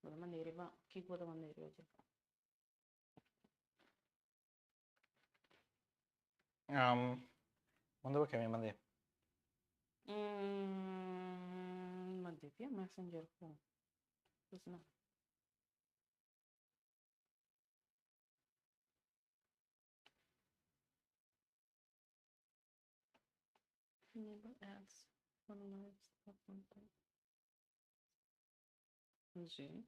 Bo ta manda riba, kiko bo ta manda riba dje? Unda bo ke mi mand'é? Mand'é via Messenger ku esnan. Enable ads for live stop content. Sí.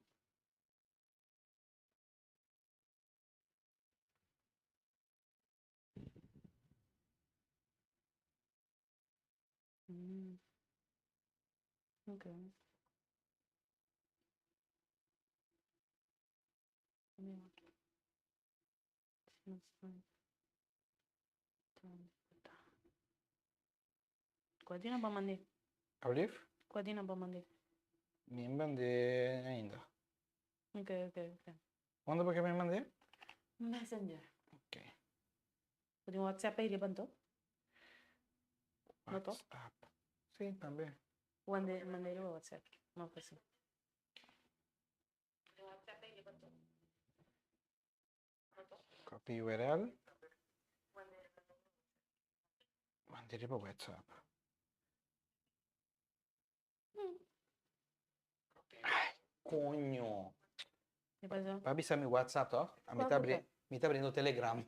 Mm. Okay. Kua dina bo mand'é? Alblief? Kua dina bo mand'é? Mi a mand'é ainda. Ok, ok, ok. Unda bo ke mi mand'é? Messenger. Ok. Bo tin WhatsApp ei riba anto? No to? WhatsApp. Si, tambe. Mand'é, mand'é riba WhatsApp. Mas fácil. Copy URL. Manda riba WhatsApp. Ay, coño. ¿Qué pasó? Pa bisa mi WhatsApp toch? A mi ta abri, mi ta abriendo Telegram.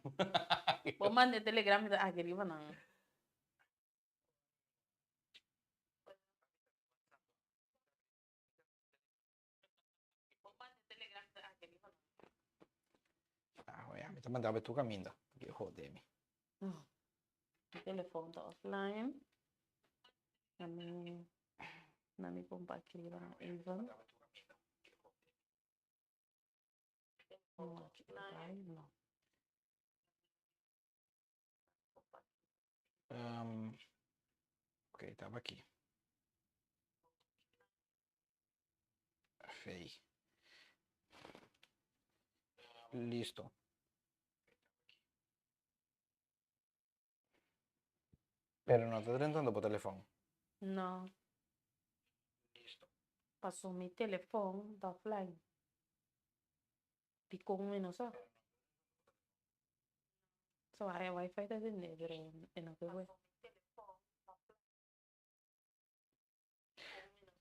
Bo manda Telegram mi ta aki riba nan. Ah, ya, mi ta manda bo tur caminda. Ke jode mi. Mi telefon ta offline. Na mi, na mi pon pa aki riba na even. No, aki ta bai, no. Ok, taba aki. Fei. Listo. Pero no ta drentando bo telefon. No. Paso mi telefon ta offline. Dikon mi no sa. So e wifi ta tende pero e no ke web.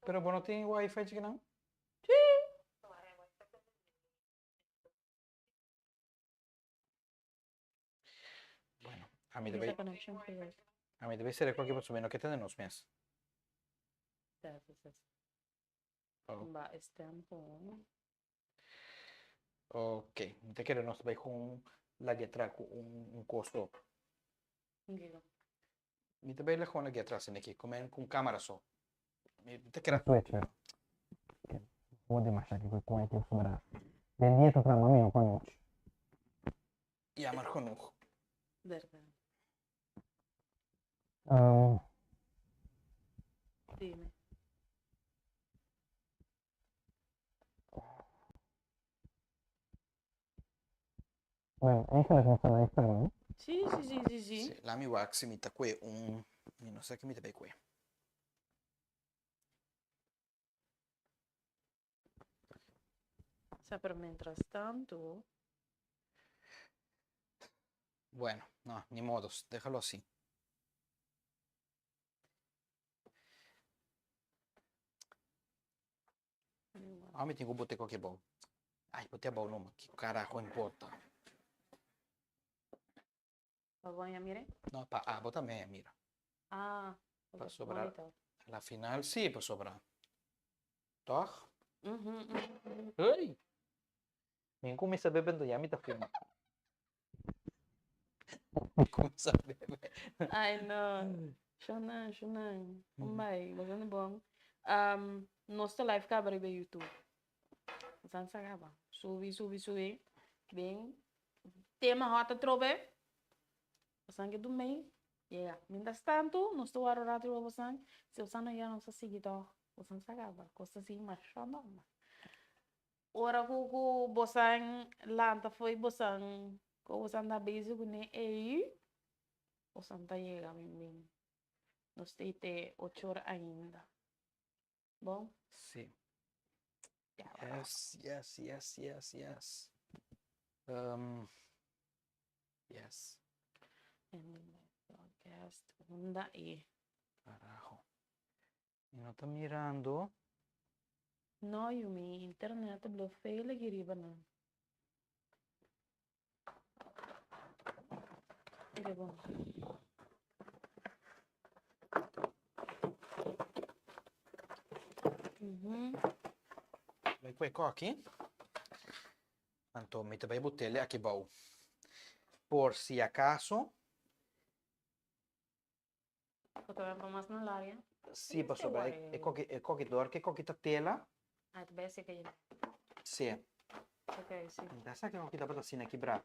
Pero bo no tin wifi chikinan? Si. Bueno, a mi ta bay. Bisa connection failed. A mi ta bay sera cualkier pasobra mi no ke tende nos mes. Sa, sa, sa. Oh. Ba es tempo. Ok, mi ta kere nos ta bay con lag'e atrás cu un cos op. Kiko? Mi ta bay lag'e con lag'e atras esaki, come cu un camera so. Mi ta kere switch pero hode masha kiko con e tin sobra. Den dia ta traha mami no cu anochi. Jammer genoeg. Berdad. Dime. Bueno, eigenlijk nos ta live kaba, no? Sí, sí, sí, sí, sí. Sí, laat mi wak si mi ta kue un, mi no sa ki mi ta bay kue. Sa, pero mientras tanto. Bueno, no, ni modos, déjalo así. Awe mi tin ku bote koke abou. Ay, bote abou numa, ki karaho importa. Pa bo a mira? No, pa abo tambe a mira. Ah, ok, Pasobra monitor. a la final sí, pasobra. Toch? Mhm, mhm. Hey! Mi cuminsa bebe enton ya mi ta fuma. Mi cuminsa bebe. Ay no. Shonan, shonan. Un bai, bastante bon. Nos ta live caba riba YouTube. Nos a caba. Subi, subi, subi. Bin. Tema hot atrobe. Bosan ke dumei. Yega. Mientras tanto, nos ta wara un rato riba bosan. Si bosan no yega, nos ta sigui tog. Bosan sa caba. Cos ta sigui masha normal. Ora ku ku bosan lanta fo'i bosan ku bosan ta bezig kuné ei, bosan ta yega bin bin. Nos ta te ocho ora ainda. Bon? Sí. Yes, yes, yes, yes, yes. Yes. Podcast unda e. Carajo. Mi no ta mirando. No yu mi internet ta blo fail aki riba nan. Oke bon. Mhm. Bai ku e koki. Anto mi ta bai botele aki bou. Por si acaso. Bo ta bai pa mas na laria? Sí, pasobra e koki, e koki dor ku e koki ta tela. Ah, ta bai a seka ya. Sí. Ok, sí. Mi ta sa ku e koki tabata asina kibrá.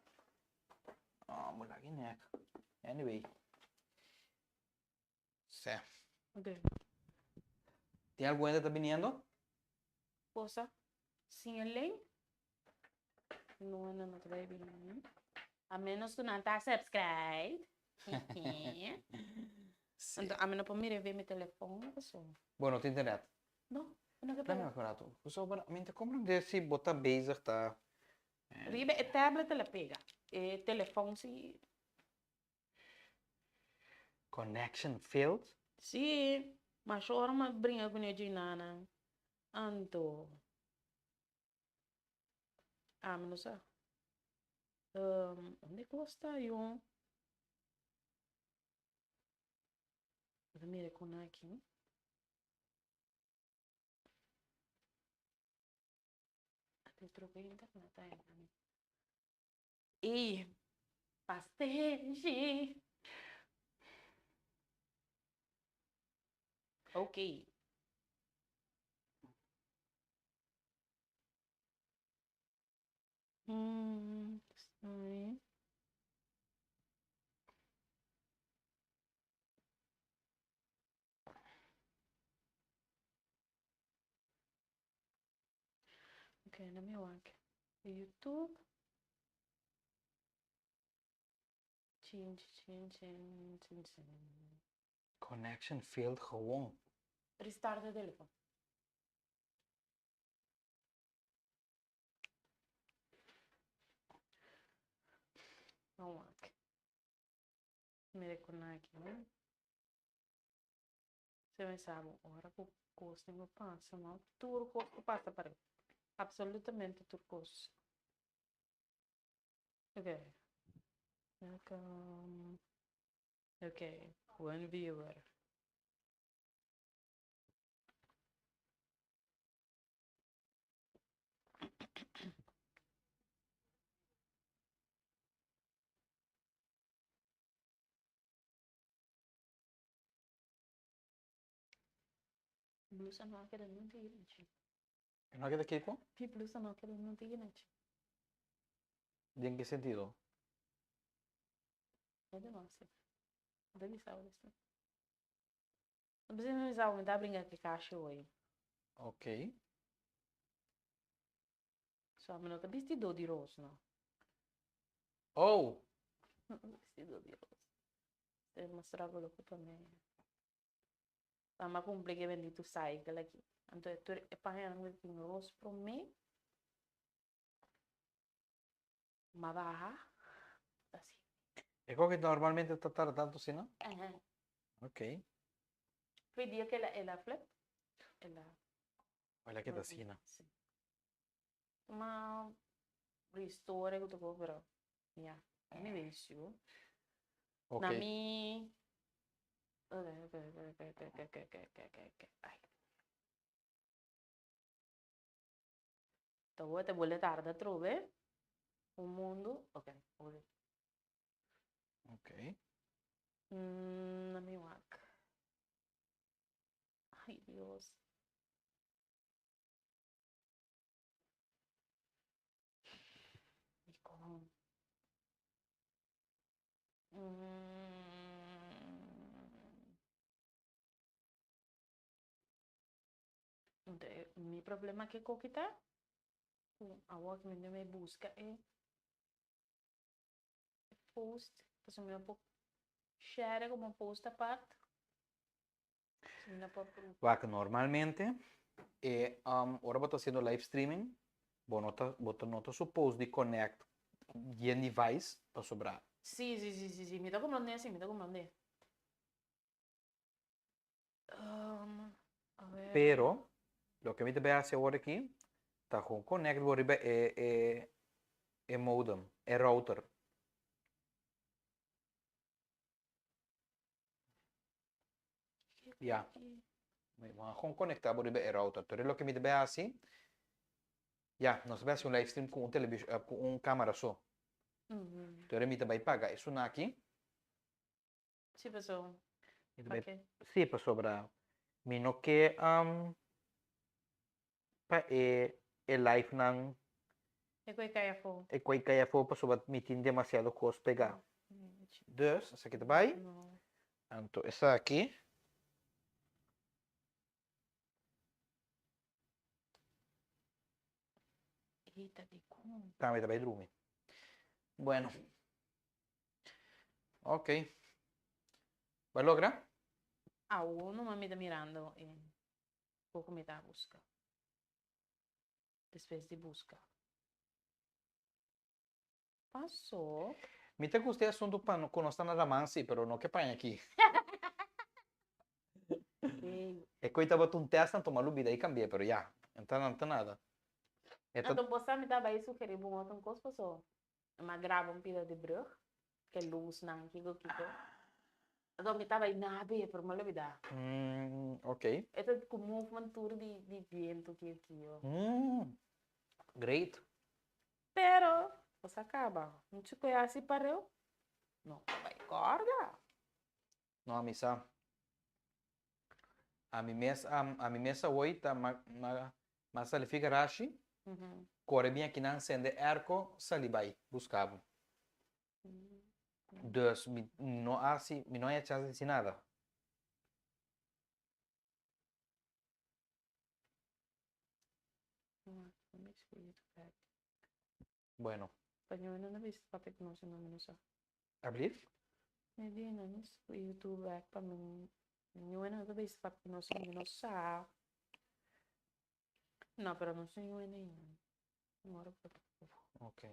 Oh, bo lagi nek. Anyway. Sí. Ok. Tin algun hende ta biniendo? Cosa sin e link? No, no, no ta bai bini. A menos ku nan ta subscribe. Sí. Anto ami no por mira via mi telefon paso. Bo no tin internet? No, no ke Dame paga. un rato. Pasobra mi ta comprende si bo ta bezig ta. Riba e tablet ta la pega. E telefon si. Connection failed? Sí, masha ora mi a bringa ku ne djinana. Anto, ami no sa. Unda ku sta yu? Bo ta mira ku nan aki. Ate troca internet ai. E pasenshi. Ok. Mm, sorry. Ok, na mi wak. YouTube. Chin, chin, chin, chin, chin. Connection failed gewoon. Restart de telefon. No wak. Mira con aki, no? Se mi sa bo ora ku kos tin ku pasa no tur kos ku pasa pa riba absolutamente tur kos ok welcome ok one viewer. Blusa no a keda nunca yena chi. E no a keda kiko? Mi blusa no a keda nunca yena chi. Den ki sentido? No te masa. No te bisa ahora sí. No precisa mi bisa mi ta brinca ki kashi hoy. Ok. So mi no ta bistido di roos no. Oh! No ta bistido di roos. Te mustra bo loke pa mi. Mama cumpli ke bendito cycle aki. Anto e tur e pañanan ku tin roos promé. Ma baha asi. E koki normalmente ta tarda tantu asina? Aha. Ok. Foi dia ke el a flip. El a. El a keda asina. Si. Ma restore ku toko pero ya. Anyway su. Ok. Na mi. Ok ok ok ok ok ok ok ok ok ok. Ay. Tawor ta bole tarda atrobe. Un mundu. Ok, ori. Ok. Na mi wak. Ay Dios. Dikon? Mi problema ke koki ta ku awor mi debe buska e post pasobra mi no por share komo post apart. Mi no por. Wak normalmente. E ora bo ta haciendo live streaming, bo no ta bo ta no ta suppose di connect yen device pasobra. Sí, sí, sí, sí, sí, mi ta comprende, sí, mi ta comprende. A ver. Pero, loke mi ta bay haci awor aki, ta gewoon connect bo riba e e e modem, e router. Ya. Mi a gewoon conecta bo riba e router. Tur e loke mi ta bay haci, ya, nos ta bay haci un live stream cu un televis cu un camera so. Tur e mi ta bay paga esun aki. Sí, paso. Mi ta bay Pake? Sí, pasobra mi no ke pa e e live nan. E koe kai afó. E koe kai afó pasobra mi tin demasiado kos pegá. Dus, esaki ta bai. Anto esaki. Tambe ta bai drumi. Bueno. Ok. Bo a logra? Awor numa mi ta mirando e poko mi ta buska. Despues di buska. Paso. Mi ta gusta e asuntu pa ku nos ta na Raman si, pero no ke paña aki. E koe tabata un test anto m'a lubida i kambi'é, pero ya, no ta nada. E ta. Anto bo sa mi ta bai sugerí bo un otro kos paso m'a graba un pida di brug, ke lusnan kiko kiko. Anto mi ta bai nabe, pero m'a lubida. Ok. E ta ku movement tur di bientu kiko kiko. Great. Pero, bo sa caba. Un chico e haci pareu? No ta bay corda. No, ami sa. Ami mes, ami mes awoi ta ma, ma, ma sali fi garashi, core bin akinan sende airco, sali bay busca bo. Dus mi no haci, mi no haya chance di haci nada. Bueno. Paño no na bisa papia ku nos no mi no sa. Ablief? Mi di no mi YouTube back pa mi ño no ta bisa papia ku nos mi no sa. No pero nos ño no ora Ok.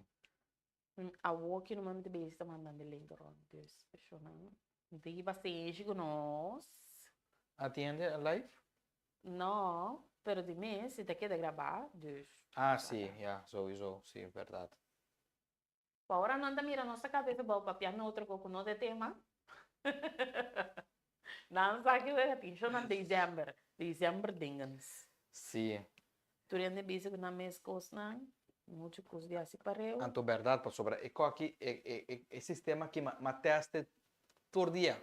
Awo ki no mi ta bisa ta mandando link rond dus personan di pasenshi ku nos. Atiende live? No, pero di mes si ta keda grabá, dus. Ah, sí, ya, souiso, sí, bèrdat. Pa ora nan ta mira nos ta kabesa bou papia neutro ku no ta e tema. Nan sa ki wega tin shon nan december, december dingens. Sí. Tur hende bisa ku nan mes kosnan, muchu kos di hasi pareu. Anto bèrdat, pasobra e koki, e sistema aki m'a tèst tur dia.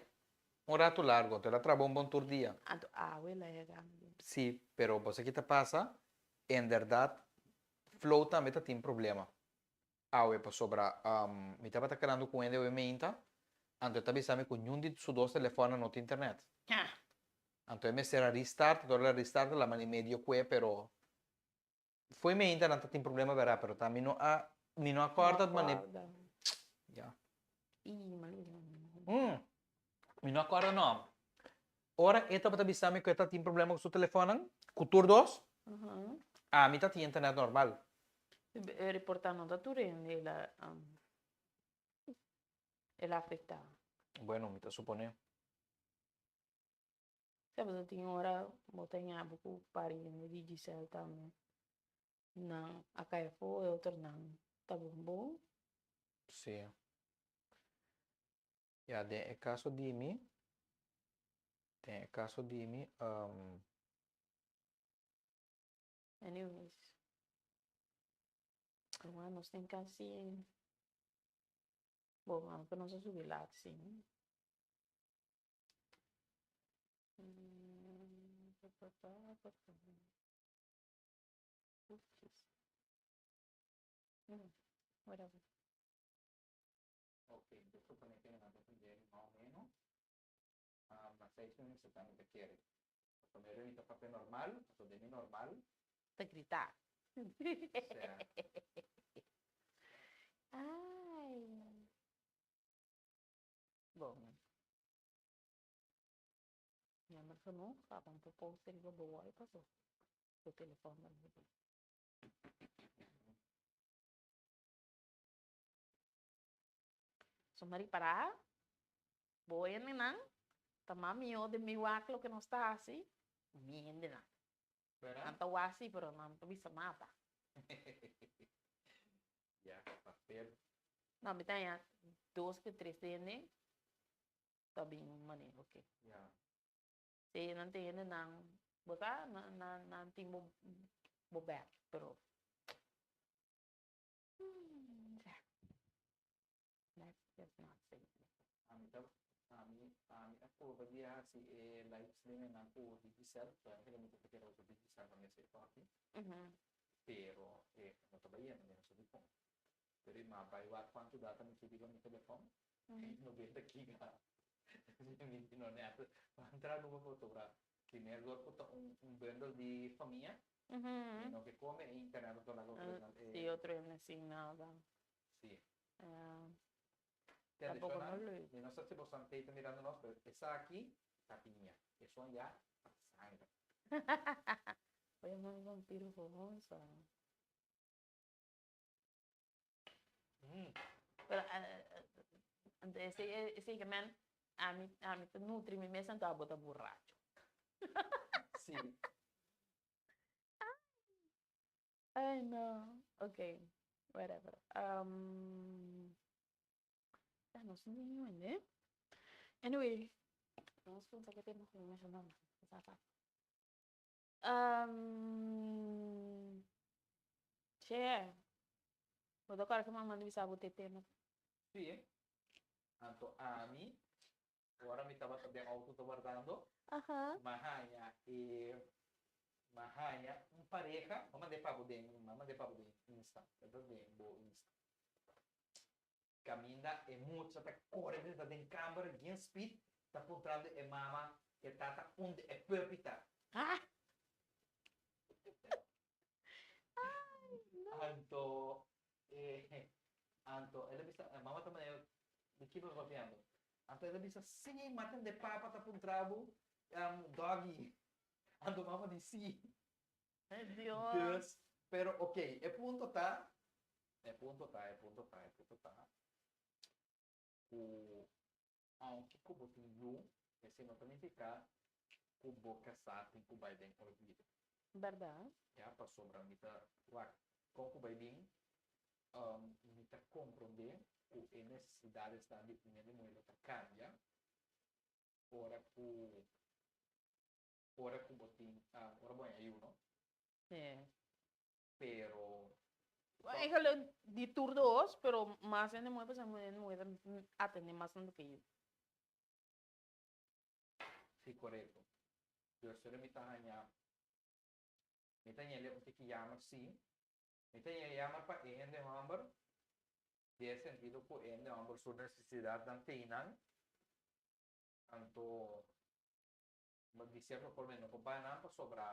Un ratu largo, anto el a traha bon bon tur dia. Anto awe el a yega mi. Sí, pero bo sa ki ta pasa? Inderdat, Flow tambe ta tin problema awe pasobra mi tabata kerando ku hende awe meinta, anto e ta bisa mi ku niun di su dos telefonnan no tin internet. Anto e mester a restart, anto ora el a restart el a manda e medio kue pero Fo'i meinta nan ta tin problema bera pero ta mi no a mi no a corda mane ya. Mi no a corda no. Ora e tabata bisa mi cu e ta tin problema cu su telefonnan cu tur dos ami ta tin internet normal. E reporta no ta tur hende el a el a afecta. Bueno mi ta supone. Tabata tin ora bo ta ña bo ku pariente di Giselle tambe. Nan a kai afó e otronan ta bon bon. Sí. Ya, den e kaso di mi, den e kaso di mi, Anyways. Ruman nos tin kasi bo aunke nos a subi laat sí. Whatever. Ok, mi ta supone que nan ta tendé mas o menos na seis minuut se ta mi ta kere. Pasobra mi ta papia normal, pasobra den mi normal. Ta grita. Sea. Ay. Bon. Jammer genoeg, a ban por post riba bo wall paso. Bo telefòn ta muda. So m'a ripará, bo hendenan ta mas mihó den mi wak loke nos ta hasi, mi hendenan. Nan ta wak si, pero nan ta bisa nada. Ya, papel. No, mi ta haña dos ke tres hende ta bin manera oke. Ya. Si nan tin hendenan, bo sa, nan nan tin bo bo bek, pero ya, let's just not say. Ami ta ami ami a purba di hasi e live streamingnan ku Digicel, so eigenlijk mi ta kere usa Digicel pa mi hasi e kòfi, pero e no ta bayendo, mi no sa dikon. Pero i m'a bai wak kuantu data mi tin riba mi telefòn, 90 giga. Mi no nèt pa entra Aruba pasobra primer dor ku ta un bundle di famia mi no ke kome e internet otro laga otro hende e Si otro hende sin nada. Si. Te Tampoco no leuk. Mi no sa si boso ta ta mirando nos pero esaki ta piña esun ya ta sangre. Oye man vampiro gewoon sa. Pero anto esei esei ke men ami ami ta nutri mi mes anto abo ta buracho. Sí. Ay no. Okay, whatever. Ya nos no tin hende. Anyway, nos pensa ke tema ku mi menshoná no. Sa sa. Che, bo ta kòrda ku mama di bisa bo te tema. Sí. Anto ami, ora mi tabata den outo ta wardando, m'a haña e, m'a haña un pareha, m'a mand'é pa bo den, m'a mand'é pa bo den Insta, e ta den bo Insta. Kaminda e mucha ta kore drenta den kamber bien speed ta puntrando e mama e tata unda e puppy ta. Ah! Anto e anto el a bisa e mama ta manera di ki bo ta papiando? Anto el a bisa si m'a tende papa ta puntra bo doggy. Anto mama di si. Dios. Dus, pero ok, e punto ta, e punto ta, e punto ta, e punto ta, ku aunke ku bo tin yu, esei no ta nifiká ku bo kasá tin ku bai den olvido. Bèrdat. Ya, pasobra mi ta wak kon ku bai bin, mi ta komprondé ku e nesesidatesnan di un hende muhé lo ta kambia ora ku ora ku bo tin ora bo haña yu no. Sí. Pero. Eigenlijk di tur dos, pero mas hende muhé pasobra hende muhé ta atendé mas tantu ke yu. Sí, korekto. Dus ora mi ta haña, mi ta haña un tiki yamer sí. Mi ta haña yamer pa e hende hòmber, den e sentido ku e hende hòmber su nesesidatnan teinan, anto Di sierto forma e no por bai nan pasobra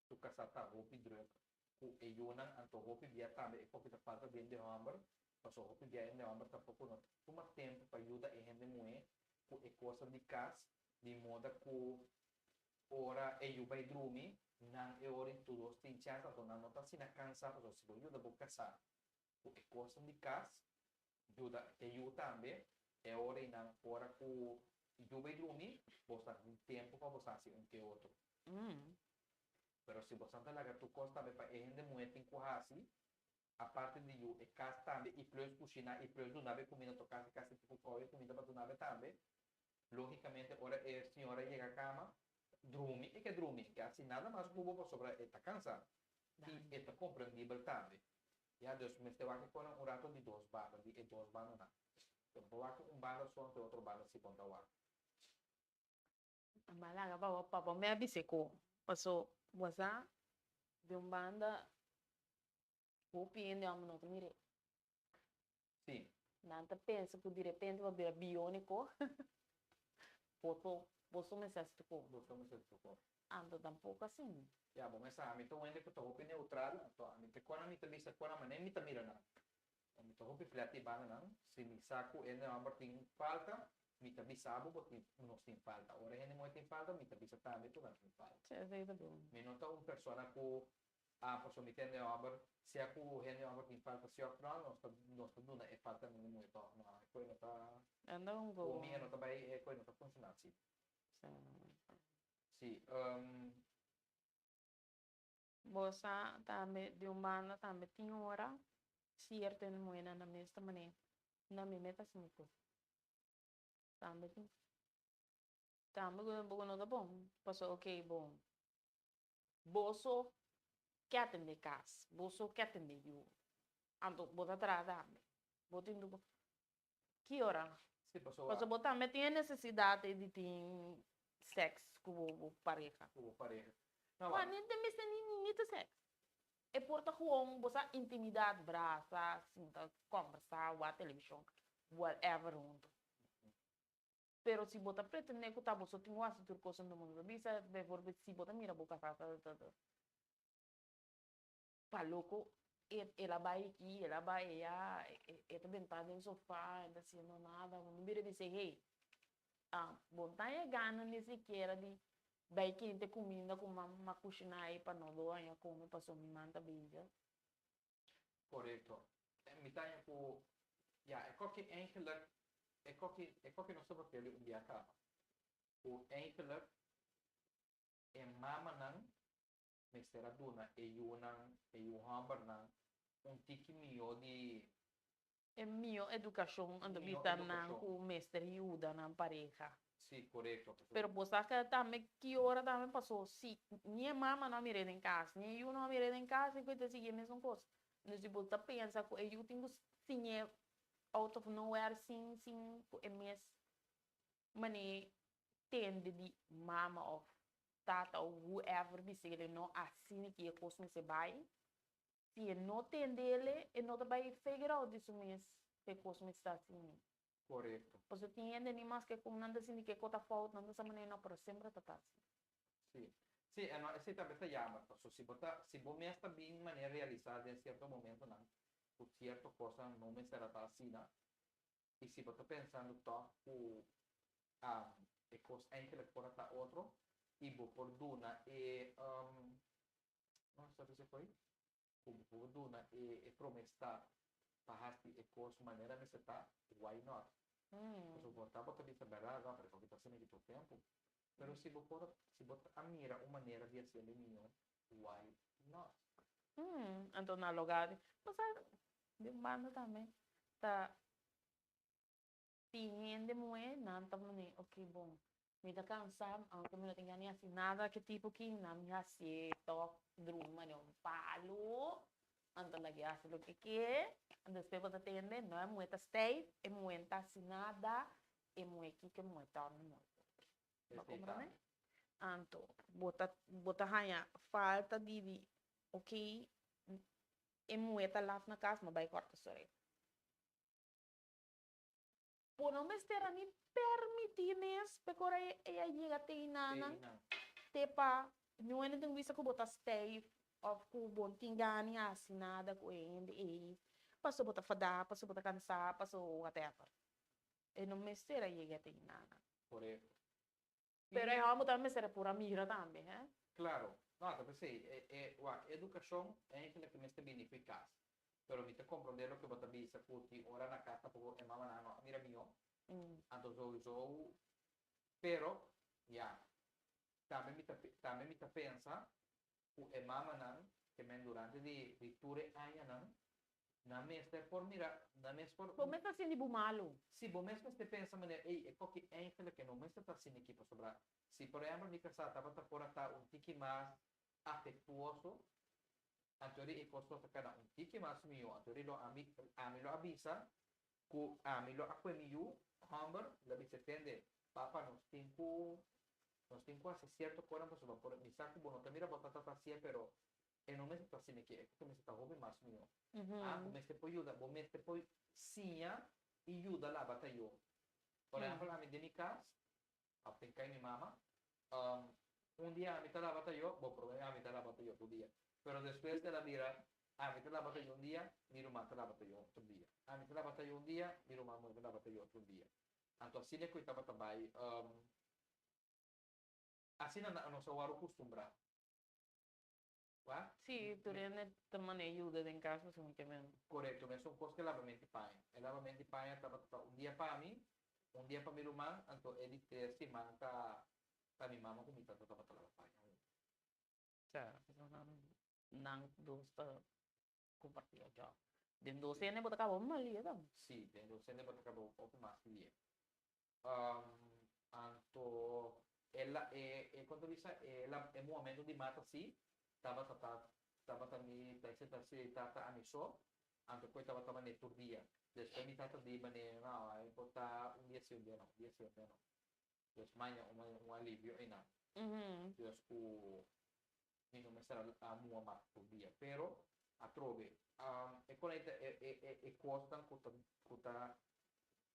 su kasá ta hopi drùk ku e yunan, anto hopi bia tambe e koki ta falta den de hòmber, pasobra hopi bia hende hòmber tampoko no ta tuma tempu pa yuda e hende muhé ku e kosnan di kas, di moda ku ora e yu bai drumi, nan e ora i tur dos tin chèns, anto nan no ta asina kansá pasobra si bo yuda bo kasá ku e kosnan di kas, Yuda e yu tambe e ora i nan ora ku yu bai drumi bo sa tin tempu pa bo sa hasi un ke otro. Pero si bo sa ta laga tur kos tambe pa e hende muhé tin ku hasi aparte di yu e kas tambe i plus kushiná i plus duna be kuminda to kasi kasi tin ku kohe kuminda pa duna be tambe logikamente ora e señora yega kama drumi e ke drumi e ke hasi nada mas ku bo pasobra e ta kansa i e ta komprendibel tambe. Ya, dus mester wak e konan un rato di dos banda, di e dos bandanan. Bo por wak un banda so anto e otro banda si bon ta wak. M'a laga pa bo papa mi a bis'é ku paso bo sa di un banda hopi hende amo no ta mir'é. Sí. Nan ta pensa ku di repente bo a bira bióniko, bo bo so mester hasi tur kos. Bo so mester hasi tur kos. Anto tampoco asin. Ya, bo mester sa, ami ta un hende ku ta hopi neutral, anto ami ta kona mi ta bisa kona manera mi ta mira nan. Mi ta hopi flat di banda nan, si mi sa ku e hòmber tin falta, Mi ta bisa bo, bo tin, nos tin falta. Ora hende muhé tin falta, mi ta bisa tambe ku nan tin falta. Sí, esei ta bon. Mi no ta un persona ku, ah, pasobra mi ta hende hòmber, sea ku hende hòmber tin falta sí òf nò, nos ta, nos ta duna e falta na hende muhé tòg. No, e kos no ta, E no ta un ku mi go. e no ta bai, e kos no ta funshoná asina. Sí. Sí, Bo sa tambe di un banda tambe tin ora cierto hende muhernan na mes ta manera na mi meta haci mi cos. Tambe tin. Tambe cu bo no ta bon pasobra ok bon boso ke atende cas, boso ke atende yu anto bo ta traha tambe bo tin cu ki ora? Sí, pasobra. Pasobra bo tambe tin e necesidad di tin sex cu bo pareha. Cu bo pareha. No, Wa, ni te mester ni ni ta sex. E por ta gewoon bo sa intimidad, brasa, sinta combersa, wak television, whatever hunto. Pero si bo ta pretende cu ta bo so tin cu haci tur cos den mundo ta bisa, bijvoorbeeld si bo ta mira bo casa ta ta ta Pa loco el a bai aki, el a bai eya, e ta benta den sofa, e no ta haciendo nada, bo bira bisa hey, bo no ta haña gana ni sikiera di bai kente cuminda cu m'a cushina ayi pa no lo haña come pasobra mi man ta bezig. Corecto. Mi ta haña cu, ya, e koki eigenlijk, e koki, e koki nos ta papia di un bia caba, cu eigenlijk e mamanan mester a duna e yunan, e yu hòmbernan un tiki mihó di. E mihó edukashon, anto Mihó bisa nan edukashon. ku mester yuda nan pareha. Sí, korekto. Pasobra. Pero bo sa ke tambe ki ora tambe pasó, si ni e mama no a mir'é den kas, ni e yu no a mir'é den kas, e ku e ta sigui e mesun kos. Entonces si bo ta pensa ku e yu tin ku siñ'é out of nowhere sin sin ku e mes manera tende di mama of tata of whoever bisa el no asina ki e kos mester bai, si e no tende el, e no ta bai figure out di su mes ku e kos mester ta asina. Korekto. Pasobra tin hende ni maske kon nan ta sinti ke kos ta fout, nan ta sa manera no, pero semper ta ta asina. Sí. Sí, e no, esei tambe ta jammer, pasobra si bo ta, si bo mes ta bin manera realisa den sierto momentonan ku sierto kosnan no mester a ta asina, I si bo ta pensando tòg ku e kos eindelijk por a ta otro i bo por duna e, no sa bisa koe, ku bo por duna e e promé stap pa hasi e kos manera mester ta, why not? Pasobra bo tabata bisa bèrdat, no, pero esaki ta asina ki tur tempu. Pero si bo por, si bo a mira un manera di hasiel e mihó, why not? Anto na lugá di, bo sa, di un banda tambe ta tin hende muhé nan ta pone ok bon mi ta kansa aunke mi no tin gana di hasi nada ke tipo ki nan mi hasié tòg drumi manera un palu anto lag'é hasi loke ke anto despues bo ta tende no e muhé ta stijf e muhé no ta hasi nada e muhé kiko e muhé tòg no bo komprende anto bo ta bo ta haña falta di di ok E muhé ta laf na kas, ma bai kòrta su oreha. Bo no mester a ni permití mes p'e ora e a yega te enanan, te pa niun hende tin bisa ku bo ta stijf òf ku bo no tin gana di hasi nada ku e hende ei, pasobra bo ta fadá, pasobra bo ta kansá, pasobra whatever. E no mester a yega te enanan. Korekto. Pero e hòmber tambe mester a por a mira tambe, hè? Claro. No, ta p'esei, e, e, wak, edukashon eigenlijk mester bini ku e kas. Pero mi ta komprondé loke bo ta bisa ku tin ora na kas tampoko e mamanan no a mira mihó. Anto souiso, pero, ya, tambe mi ta, tambe mi ta pensa ku e mamanan ke men durante di, di tur e añanan Nan mester por mira, nan mes por. Bo mes ta sinti bo malu. Sí, bo mes mester pensa manera, ey, e koki eigenlijk e no mester ta asina aki pasobra si por ehempel mi kasá tabata por a ta un tiki mas afektuoso, anto di e kos lo ta keda un tiki mas mihó, anto di lo ami, ami lo a bisa ku ami lo a kue mi yu hòmber, lo a bisa tende, papa nos tin ku, nos tin ku hasi sierto konan pasobra por mi sa ku bo no ta mira bo tata ta hasié pero E no mester ta asina ke, e ku mester ta hopi mas mihó. Ah, bo mester por yuda, bo mester por siña i yuda laba tayó. Por ehèmpel, ami den mi kas, òf den kai mi mama, un dia ami ta laba tayó, bo promé ami ta laba tayó tur dia, pero despues el a bira, ami ta laba tayó un dia, mi ruman ta laba tayó otro dia. Ami ta laba tayó un dia, mi ruman muhé ta laba tayó otro dia. Anto asina ku e tabata bai, asina nos a wòrdu kustumbrá. Wak? Sí, tur hende ta manda e yuda den kas pasobra mi ke men. Korekto, mesun kos ku e labament di paña. E labament di paña tabata ta un dia pa mi, un dia pa mi ruman, anto e di tres siman ta ta mi mama ku mi tata tabata laba paña huntu. Sa, pasobra nan nan dos ta kompartí e jòb. Den dos hende bo ta kaba hopi mas lie tambe. Sí, den dos hende bo ta kaba hopi mas lie. Anto e la e e kon ta bisa e la e muhamento di mata si tabata ta tabata mi ta ese ta si tata ami so anto koe tabata manera tur dia despues mi tata di manera no e por ta un dia si un dia no un dia si un dia no dus maña un un alivio einan dus ku mi no mester a muha mata tur dia pero atrobe e kon ei ta e e e kosnan ku ta ku ta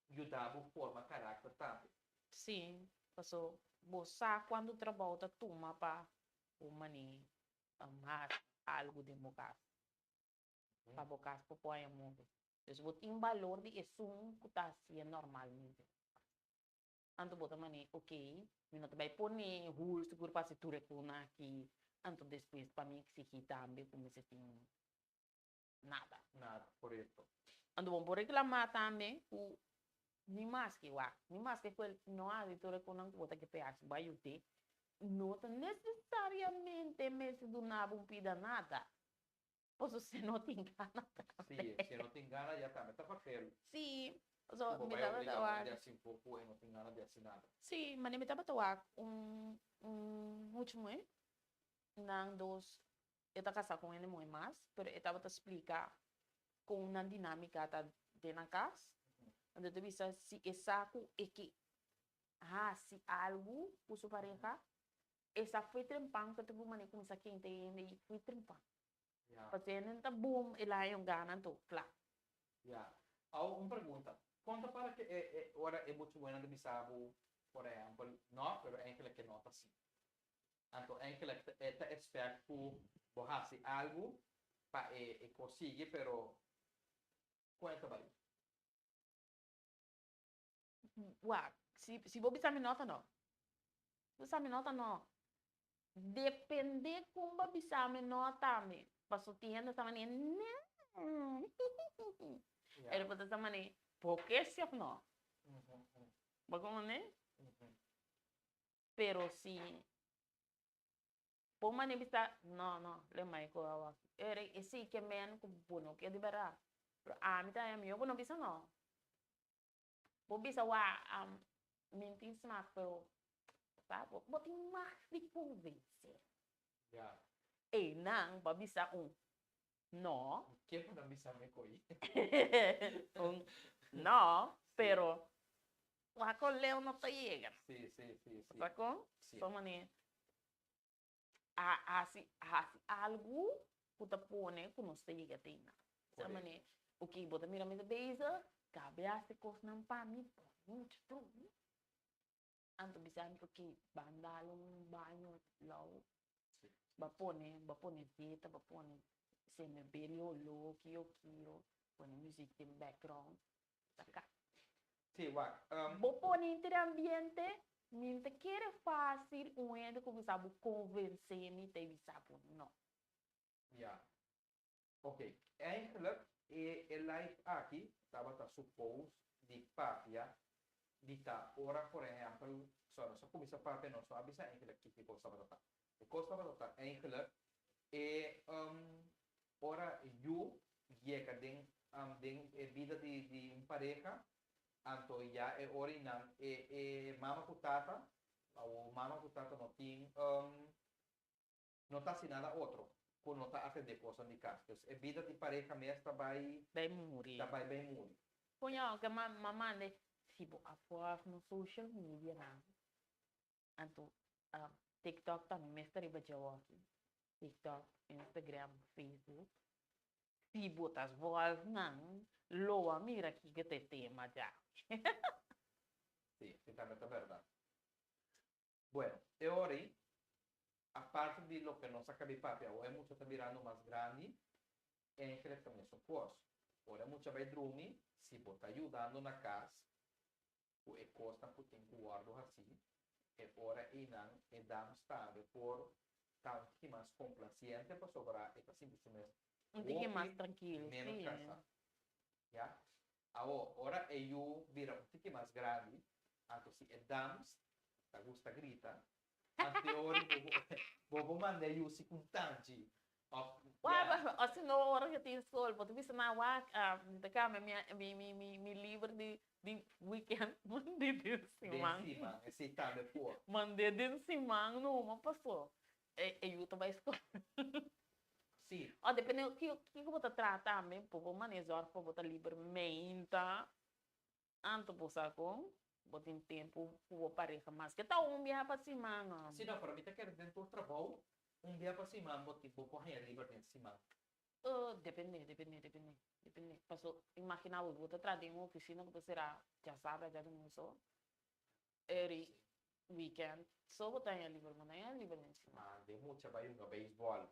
yuda bo forma karakter tambe. Sí, paso bo sa cuantu trabou ta tuma pa bo mane haci algu den bo cas, pa bo cas por por haña move. Dus bo tin balor di esun cu ta hacié normalmente. Anto bo ta mane, ok, mi no ta bay pone hul sigur pa haci tur e cosnan aki, anto despues pa mi exigi tambe cu mester tin nada. Nada, korekto. Anto bo por reklamá tambe ku ni maske wak, ni maske ku el no hasi tur e konan ku bo ta ke p'e hasi, bo a yud'é, no ta nesesariamente mester duna bo un pida nada. Pasobra si no tin gana tambe. Sí, si e no tin gana ya tambe ta papel. Sí, pasobra Ku bo mi bai tabata obligá wak. un di hasi un kos ku e no tin gana di hasi nada. Sí, mane mi tabata wak un un mucha muhé, nan dos E ta kasá ku un hende muhé mas, pero e tabata splika kon nan dinámika ta den nan kas. Anto e ta bisa si e sa ku e ke hasi algu ku su pareha, e sa fo'i trempan ku e ta por manera kuminsá kenta e hende ei fo'i trempan. Pasobra e hende ta bum, el a haña un gana anto kla. Ya. Awo un pregunta. Kon ta para ke e e ora e mucha muhénan ta bisa bo, por ehèmpel, no, pero enkele ke no ta asina. Anto eigenlijk e ta expect cu bo haci algo pa e e cos sigui pero con e ta bay? Wak, si si bo bisa mi no ta no. Si bo bisa mi no ta no. Depende con bo bisa mi no tambe. Paso tin hende ta manera nee. Pero bo ta sa manera bo ke si of no? Bo comprende? Pero si bo mane bisa no no le mai ku awa ere esei ke men ku bo no ke di berdad pero ami ta haña mihor bo no bisa no bo bisa wa mi tin smak pero sa bo bo tin mag di konvensé einan bo a bisa un no Ke bo nan bisa mi koe? Un no pero Wak kon leu no ta yega. Sí, sí, sí, sí. Sa kon? Sí. So manera a hasi hasi algu ku ta pone ku nos ta yega te einan. Sa Korekto. manera, oké, bo ta mira mi ta bezig, Gaby a hasi kosnan pa mi, por muchu tru. Anto bisa mi, oké, ban dal un baño lou. Sí. Ba pone, ba pone zeta, ba pone sende beri holó, kio kio, pone muziek den background. Ta Sí. ka. Sí, wak. Bo pone inter ambiente, mi ta kere fácil un hende ku bisa bo konvensé mi ta bisa bo no. Ja. Ok, eigenlijk e e live aki tabata suppose di papia di ta ora por ehempel, so nos a cuminsa papia nos no a bisa eigenlijk kiko e cos tabata ta. E cos tabata ta eigenlijk e ora yu yega den den e bida di di un pareha anto ya e ora einan e e mama ku tata o mama ku tata no tin no ta hasi nada otro ku no ta atendé kosnan di kas. Dus e bida di pareha mes ta bai Bai muri. ta bai bai muri. Koño ke ma ma mande si bo a volg no social media nan anto TikTok tambe mes ta riba dje awor. TikTok, Instagram, Facebook. Si bo ta volg nan, lo a mira kiko ta e tema dja. Sí, sí tambe ta bèrdat. Bueno, e ora ei, aparte di loke nos a kabi papia awor e mucha ta birando mas grandi, eigenlijk ta mesun kos. Ora e mucha bai drumi, si bo ta yudando na kas, ku e kosnan ku tin ku wòrdu hasí, e ora einan e dams tambe por ta un tiki mas komplasiente pasobra e ta sinti su mes Un tiki mas hopi trankil, ménos sí. kansá. Ya. Awor, ora e yu bira un tiki mas grandi, anto si e dams ta gusta grita, anteori bo bo manda e yu si ku un tanchi òf Wak, ya. o si no ora ke tin skol, bo ta bisa nan wak, mi ta kambia mi mi mi mi liber di di weekend mand'é den siman. Den siman, esei tambe por. Mand'é den siman numa paso e e yu ta bai skol. Sí. O depende kiko kiko bo ta traha tambe, bo por manda e zòrg pa bo ta liber meinta anto bo sa kon bo tin tempu ku bo pareha mas ke ta un biaha pa siman. Sí, no, pero mi ta kere den tur trabou un biaha pa siman bo tin bo por haña liber den siman. Depende, depende, depende, depende. Paso imagina bo, bo ta traha den un oficina ku ta sera djasabra, djadumingu so, eri weekend so bo ta haña liber, bo no haña liber den siman. Mande mucha bai hunga beisbòl.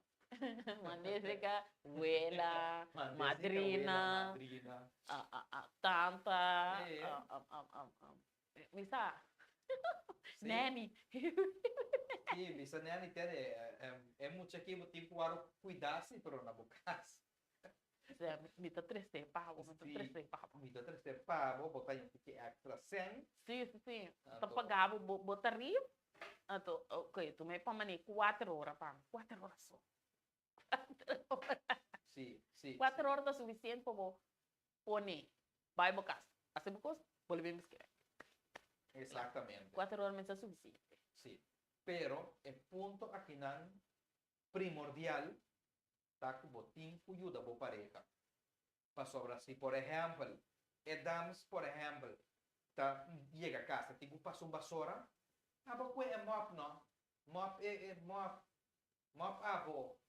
Mande seka wela, madrina, madrina, tanta, mi sa, nanny. Sí, mi sa nanny tene e mucha aki bo tin ku wòrdu kuidá si, pero na bo kas. Sea, mi ta trese pa bo, mi ta trese pa bo. Mi ta trese pa bo, bo ta yenti ki extra cen. Sí, sí, sí. Ta paga bo, bo, bo tarif. Anto, ok, tu me pon mane cuater ora pa mi. Cuater ora so. Cuater ora. Sí, sí. Cuater ora ta suficiente pa bo pone, bai bo cas. Hace bo cos, bolbe bin beskere. Exactamente. Cuater ora mester suficiente. Sí. Pero e punto akinan primordial ta ku bo tin ku yuda bo pareha. Pasobra si por ehèmpel e dams por ehèmpel ta yega kas ta tin ku pasa un basora, abo kue e mòp no, mòp e e mòp, mòp abo.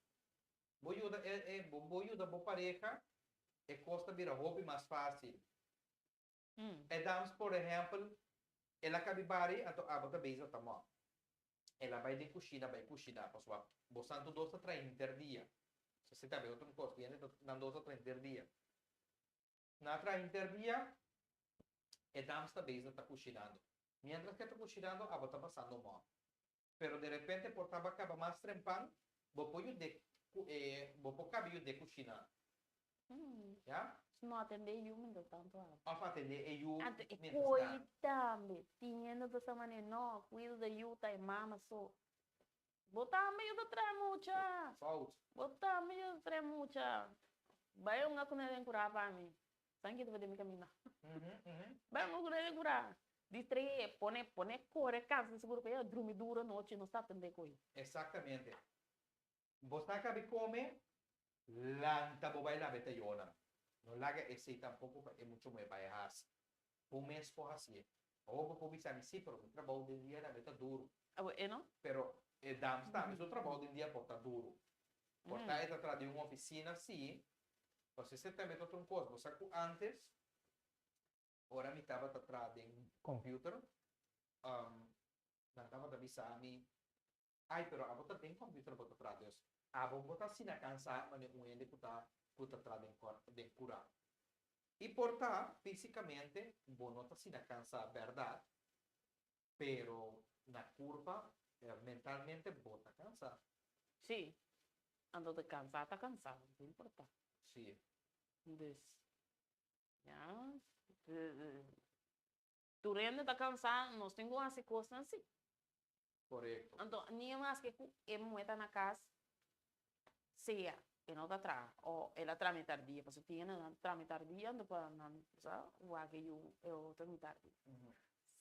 Bo yuda e e bo yuda bo pareha e kos ta bira hopi mas fásil. E dams por ehèmpel el a kabi bari anto abo ta bezig ta mòp. El a bai den kushina bai kushiná pasobra bo santu dos ta traha henter dia. Esei tambe otro kos ku hende ta nan dos ta traha henter dia. Nan a traha henter dia e dams ta bezig ta kushinando. Miéntras ku e ta kushinando abo ta pasando mòp. Pero derepente por taba kaba mas trempan bo por yud'é ku e bo por kaba yud'é kushiná. Ya? No atendé e yu mientras tanto abo. Of atendé e yu Anto e mientras koi tanto. tambe tin hende ta sa manera no kuido di e yu ta e mama so. Bo tambe yu ta trae mucha. Fout. Bo tambe yu ta trae mucha. Bai un akuna den kurá pa mi. San ki ta den mi kaminda. Bai un akuna den kurá. Distrae, pone pone kore kansa seguro pa e drumi duro anochi no sa atendé koi. Exactamente. Bo sa kabi kome, lanta bo bai laba e tayonan. No laga esei tampoko pa e mucho muhé bai hasi. Bo mes por hasié. Awor bo por bisa mi, sí, pero mi trabou den dia tambe ta duru. Awor e no? Pero e dams tambe su trabou den dia por ta duru. Por ta e ta traha den un ofisina, sí, pasobra esei tambe ta otro un kos. Bo sa ku ántes, ora mi tabata traha den computer, nan tabata bisa mi, Ai pero abo ta den computer bo ta traha dus abo bo ta asina cansa manera un hende cu ta cu ta traha den cor den cura y por ta fisicamente bo no ta asina cansa berdad pero na curpa mentalmente bo ta cansa. Sí, anto ta cansa ta cansa no ta importa. Sí. Dus ya tur hende ta cansa nos tin cu haci cosnan si. Korekto. Anto ni e maske ku e muhé ta na kas, sea e no ta traha o el a traha mitar dia, pasobra tin hende nan ta traha mitar dia anto pa nan sa wak e yu e otro mitar dia.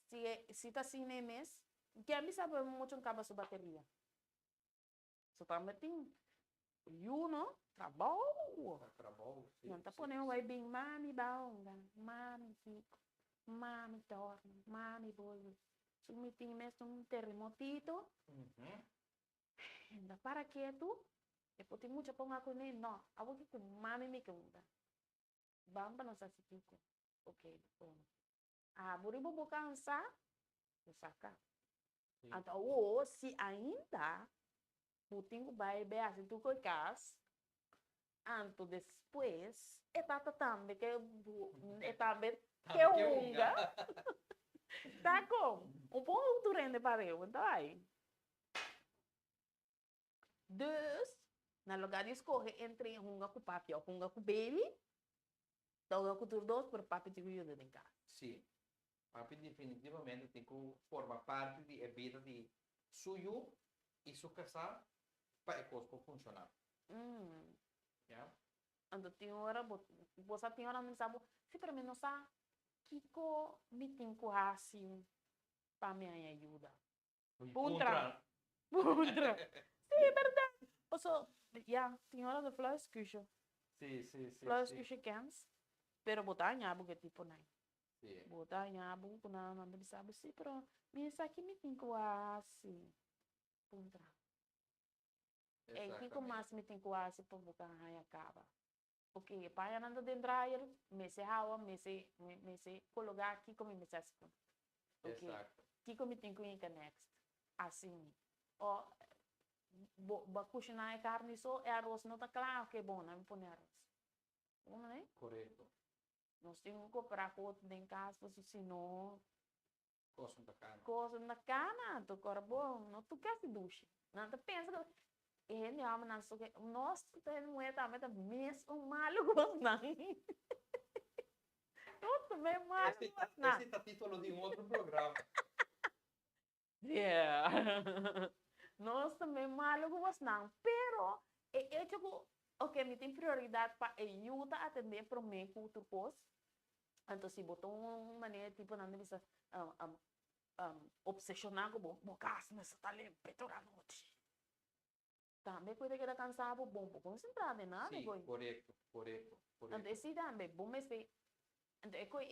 Si e si ta asina e mes, ken bisa bo e mucha kaba su bateria? So tambe tin yu no trabou. Ta trabou, si. Nan ta pone un wei bin mami baonga, mami kiko, mami torna, mami bolbe. Su mi tin mes un terremotito. Nan ta para ketu, e por tin mucha ponga kuné, no, abo ki ku mami mi ke hunga. Ban pa nos hasi kiko. Ok, bon. Abo riba bo kansa, bo saka. Anto awor si ainda bo tin ku bai bai hasi tur kos kas, anto despues e tata tambe ke e tambe ke hunga. Ta kon? Un pon tur hende pareu, bo ta bai. Dus, na lugar di skohe entre hunga ku papi òf hunga ku baby, ta hunga ku tur dos, pero papi tin ku yuda den kas. Sí. Papi definitivamente tin ku forma parti di e bida di su yu i su kasá pa e kos por funshoná. Ya. Anto tin ora bo, bo sa tin ora mi sa bo, sí pero mi no sa kiko mi tin ku hasi pa mi haña yuda. Puntra. Puntra. Sí, berdad. Paso, ya, tin ora de fluiskusje. Sí, sí, sí. Fluiskusje kens, pero bo ta haña bo ku e tipo nan. Sí. Bo ta haña bo ku nan, nan ta bisa bo, sí, pero mi esaki mi tin ku hasi. Puntra. Ey, kiko mas mi tin ku hasi pa bo ka haña kaba? Ok, e pañanan ta den dryer, mester hawa, mester, mester kologá kiko mi mester hasi ku nan. Ok, kiko mi tin ku hinka next? Asina. O, bo, bo a kushiná e karni so, e aros no ta kla, ok, bon, nan mi pone aros. Bo mane? Korekto. Nos tin ku koperá ku otro den kas, pasobra si no. Kos no ta kana. Kos no ta kana, anto kor bo no tur ke hasi dushi. Nan ta pensa ku e hende hòmbernan so ke nos ta hende muhé tambe ta mes un malu ku bosnan. Nos ta mes malu ku bosnan. Ese ta titulo di un otro programa. Yeah. Nos ta mes malu ku bosnan, pero e echo ku ok mi tin prioridat pa e yu ta atendé promé ku tur kos. Anto si bo ta un manera tipo nan ta bisa obseshoná ku bo, bo kas mester ta limpi tur anochi. Tambe ku e ta keda kansa bo, bon por konsentrá den nada Sí, koe. korekto, korekto, Anto korekto. esei tambe bo mester, anto e koe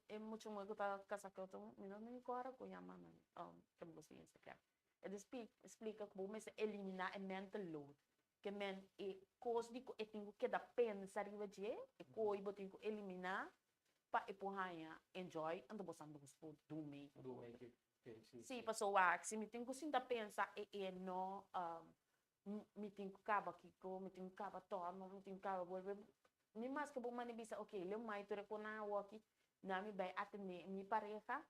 e mucha muhé ku ta kasá ku otro, mi no mi kòrda ku yama nan, ke bo siña esaki. E ta splika ku bo mester eliminá e mental load. Ke men e kos di ku e tin ku keda pensa riba dje, e koi bo tin ku eliminá pa e por haña enjoy, anto bo sa nos por dumi ku Dumi otro. ki, ki, si, Sí, si. paso wak, si mi tin ku sinta pensa e e no, mi tin ku kaba kiko, mi tin ku kaba tòrno, mi tin ku kaba bolbe, mi maske bo manda bisa ok, leu mai tur e konan awoki, na mi bai atendé mi pareha,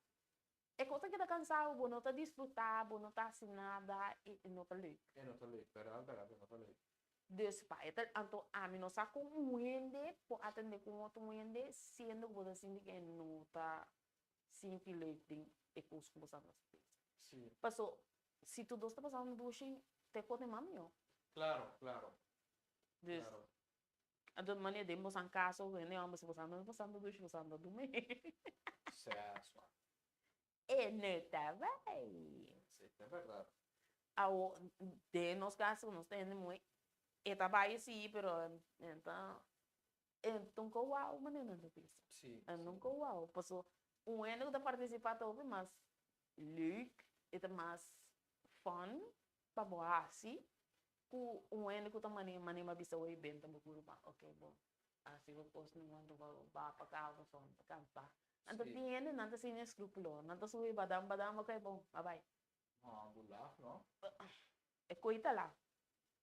E kos ta keda kansá bo, no ta disfrutá, bo no ta hasi nada i e no ta leuk. E no ta leuk, bèrdat, bèrdat e no ta leuk. Dus pa e ta, anto ami no sa kon un hende por atendé ku un otro hende siendo ku bo ta sinti ku e no ta sinti leuk den e kos ku bo sa ta hasi. Sí. Paso si tur dos ta pasando dushi, te kote mas mihó. Klaro, klaro. Dus, Klaro. anto manera den bosan kaso hende homber si bosan no ta pasando dushi bosan ta dumi. Sèswa. E no ta bai. Si, ta bèrdat. Awo den nos kaso nos ta hende muhé e ta bai si pero e ta e nunka wou manera nan ta bisa. Si, E si. nunka wou paso un hende ku ta partisipá ta hopi mas leuk e ta mas fun pa bo hasi Ku un hende ku ta mane mane m'a bisa oye benta bo kuru pa ok bo hasi bo kos numa anto bo ba pa kaba pasobra mi ta kansa. Anto Sí. tin hende nan ta sin eskrupulo nan ta subi badam badam ok bon ba bai. No, bo laf no. E koi ta laf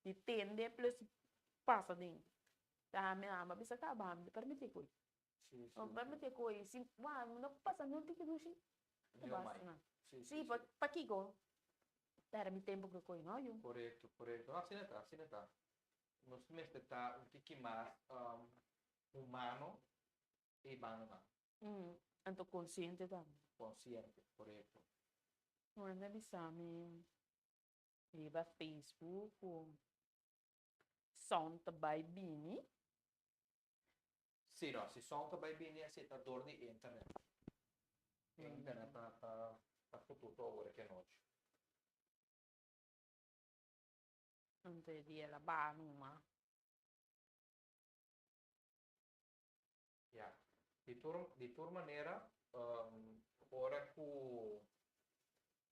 di tende plus pasa den. Ta mi a bisa kaba mi ta permiti koi. Sí, sí, No sí. permiti koi si wak mi no pasa ni un tiki dushi ta Ni un basta mai. nan. Sí, Sí sí, pa sí. pakiko Perde mi tempo ku koi no yu. Korekto, korekto. No, asina ta, asina ta. Nos mester ta un tiki mas humano ei bandanan. Anto konsiente tambe. Konsiente, korekto. Un hende a bisa mi riba Facebook ku sound ta bai bini. Sí, no, si sound ta bai bini así ta dor di internet. E internet ta ta ta fututo awor aki anochi. Anto e dia el a baha numa. Ya. Di tur di tur manera ora ku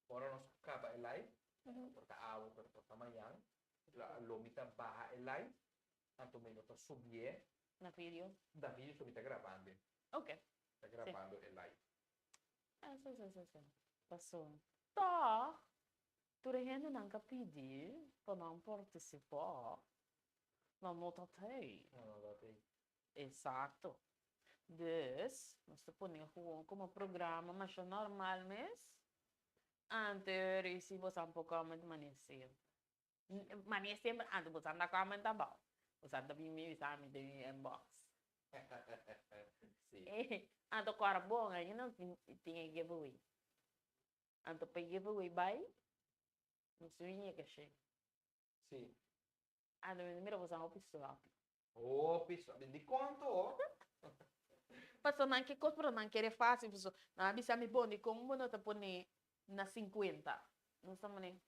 ora nos kaba e live, por ta awe pero por ta mañan, lo mi ta baha e live anto mi no ta subié. Na video? Na video so mi ta grabando. Ok. Ta grabando e live. Ah, si, si, si, si. Paso tòg tur e hendenan ka pidi pa nan partisipá, nan no ta tei. Nan no ta tei. Exacto. Dus, nos ta pone gewoon como programa masha normal mes. Anto si boso por comment mane semper. Mane semper anto boso ta comment abou. Boso ta bin mi bisa mi den mi inbox. Si. Anto kòrda bon ainda tin tin e giveaway. Anto pa e giveaway bai nos tin yega shen. Si. Anto mi ta mira boso hopi sloppy. Hopi sloppy. Di konto? Paso nan ke kos pero nan kere fácil paso nan a bisa mi bon di kon bo no ta pone na 50. Nos ta pone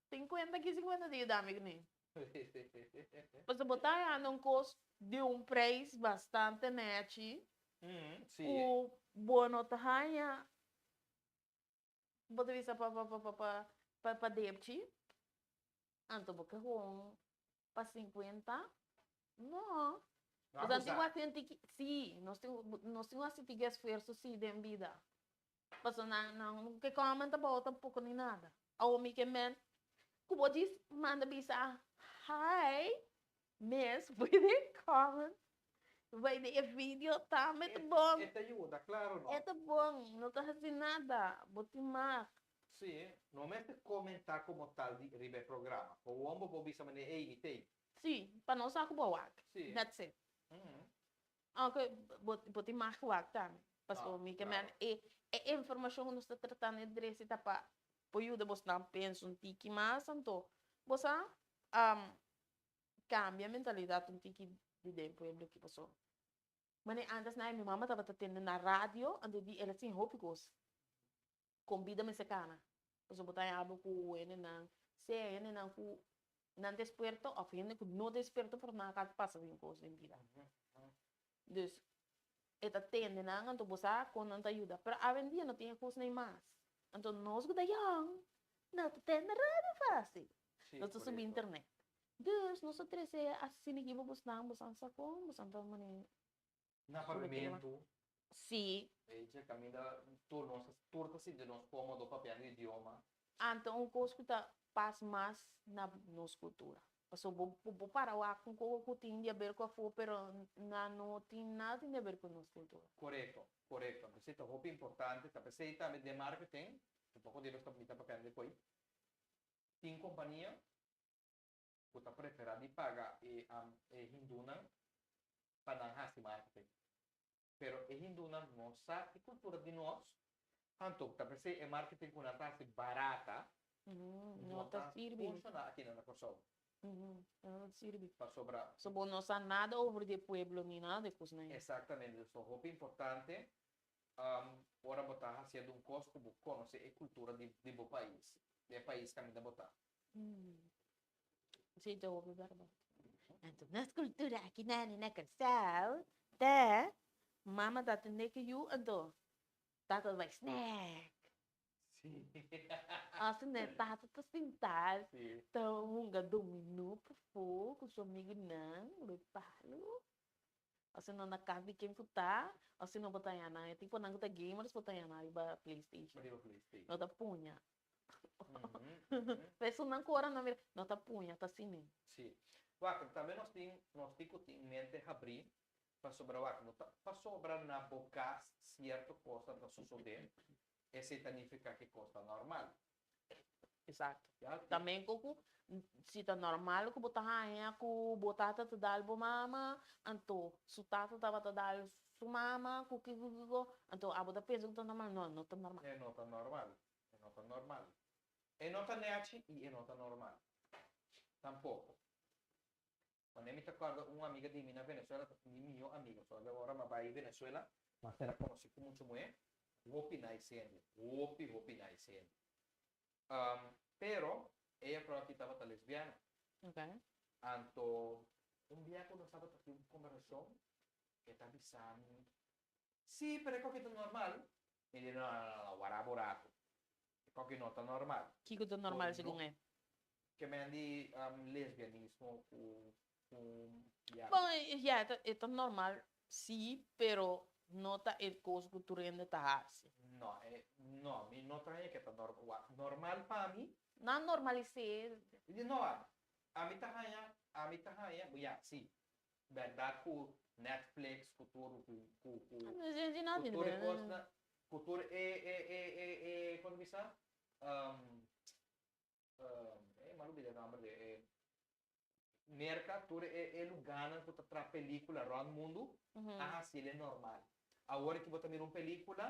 50 ki 50 ta yuda mi kuné. Paso bo ta hañando un kos di un prijs bastante nechi ku bo no ta haña bo ta bisa pa pa pa pa pa depchi anto bo ke gewoon pa 50 no. No Nos tin abusa. ku hasi un tiki sí nos tin nos tin ku hasi tiki esfuerso sí den bida pasobra nan nan ke comment abou tampoko ni nada awor mi ke men ku bo djis manda bisa hi mes bai den comment bai den e video tambe ta bon E ta yuda claro no. e ta bon no ta hasi nada bo tin mag. Sí, no mester comenta como tal di riba e programa. Gewoon bo por bisa manera ey mi t'ey. Sí, pa nos sa ku bo wak. Sí. That's it. Mm. Aunke bo bo tin mag wak tambe. Pasobra Ah, mi ke men claro. e e informashon ku nos ta tratando e dresi ta pa por yuda bosnan pensa un tiki mas anto bo sa kambia mentalidat un tiki di den pueblo aki pasobra manera antes na mi mama tabata tende na radio anto di el a siña hopi kos. Kon bida mester kana. Pasobra bo ta haña abo ku hendenan, sea hendenan ku nan desperto òf hende ku no desperto pero nan a kaba pasa den kos den bida. Dus e ta tende nan anto bo sa kon nan ta yuda. Pero awendia no tin e kosnan mas. Anto nos ku ta yòn no ta tende radio fásil. Nos ta subi internet. Dus nos ta trese asina aki pa bosnan, bosan sa kon, bosan ta mane. Na papiamentu. Sí. Echa kaminda tur nos tur ta sinti nos kómodo papiando idioma. Anto un kos ku ta pas mas na nos kultura. Pasobra bo bo para wak un koko ku tin di aber ku afó pero nan no tin nada tin di aber ku nos kultura. Korekto, korekto. P'esei ta hopi importante, ta p'esei tambe den marketing, un poko di nos ta mi ta papiando di koe, tin kompania ku ta preferá di paga e e hindunan pa nan hasi marketing. Pero e hindunan no sa e kultura di nos, anto ta p'esei e marketing ku nan ta hasi barata No ta sirbi. funshoná akinan na Kòrsou. No ta sirbi. Pasobra. So bo no sa nada over di e pueblo ni nada di kosnan ei. Exactamente. Dus ta hopi importante ora bo ta hasiendo un kos ku bo konosé e kultura di bo pais, di e pais kaminda bo ta. Sí, ta hopi bèrdat. Anto nos kultura aki na na Kòrsou ta mama ta tende ku yu anto tata ta bai snack. Sí. Asina tata ta sintá Sí. ta hunga dominó pafó ku su amigunan bai palu. Asina na kas di ken ku ta, asina bo ta haña nan. E tiponan ku ta gamers bo ta haña nan riba PlayStation. Riba PlayStation. No ta puña. Personan ku ora nan mira, no ta puña, ta asina. Sí. Wak, tambe nos tin, nos tin ku tin mente habrí pasobra wak, no ta pasobra na bo kas sierto kosnan ta sosodé, esei ta nifiká ku e kos ta normal. Exacto. Ya, tin. Tambe ku ku si ta normal ku bo ta haña ku bo tata ta dal bo mama, anto su tata tabata dal su mama ku kiko kiko, anto abo ta pensa ku ta normal, no, no ta normal. E no ta normal. E no ta normal. E no ta nechi i e no ta normal. Tampoco. Wanneer mi ta corda un amiga di mi na Venezuela, ta mi miho amiga, so ora mi a bai Venezuela, mi a conoci cu mucho muhe, hopi nice hende, hopi hopi nice hende. Pero ella pro aki tabata lesbiana. Anto un bia cu nos tabata tin un conversacion, e ta bisa mi, Si, pero e koki ta normal. Mi di, No, no, no, no, wara bo rato. E koki no ta normal. Kiko ta normal segun e? Ke men di lesbianismo ku ku ya. Bon, ya, e ta normal si, pero no ta e kos ku tur hende ta hasi. No, e, no, mi no ta haña ke ta normal pa mi. Nan normalis'é. No, ami ta haña, ami ta haña, ya, si, bèrdat ku. Netflix ku tur ku ku ku ku tur e kosnan ku tur e e e e e kon ta bisa e mi a lubida e nomber di e Merka tur e e lugánan ku ta traha pelíkula rònt mundu a hasiel e normal. Awor ki bo ta mira un pelíkula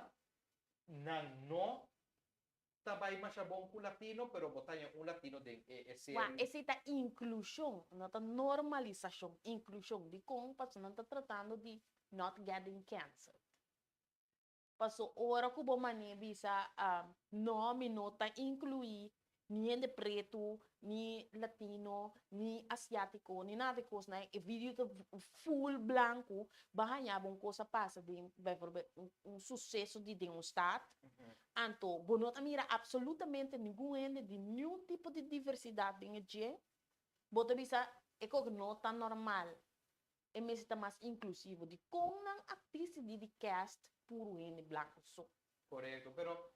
nan no ta bai masha bon ku latino pero bo ta haña un latino den e e Wak, serie. esei ta inklushon, no ta normalisashon. Inklushon. Dikon? Pasobra nan ta tratando di not getting cancelled. Paso ora ku bo manera bisa, no, mi no ta inkluí ni hende pretu, ni latino, ni asiátiko, ni nada di kosnan, e video ta full blanku, bo a haña bo un kos a pasa den, bijvoorbeeld, un suseso di den un stat, anto bo no ta mira absolutamente ningun hende di niun tipo di diversidat den e dje, bo ta bisa e kos no ta normal, e mester ta mas inklusivo. Dikon nan a disidí di cast puru hende blanku so? Korekto, pero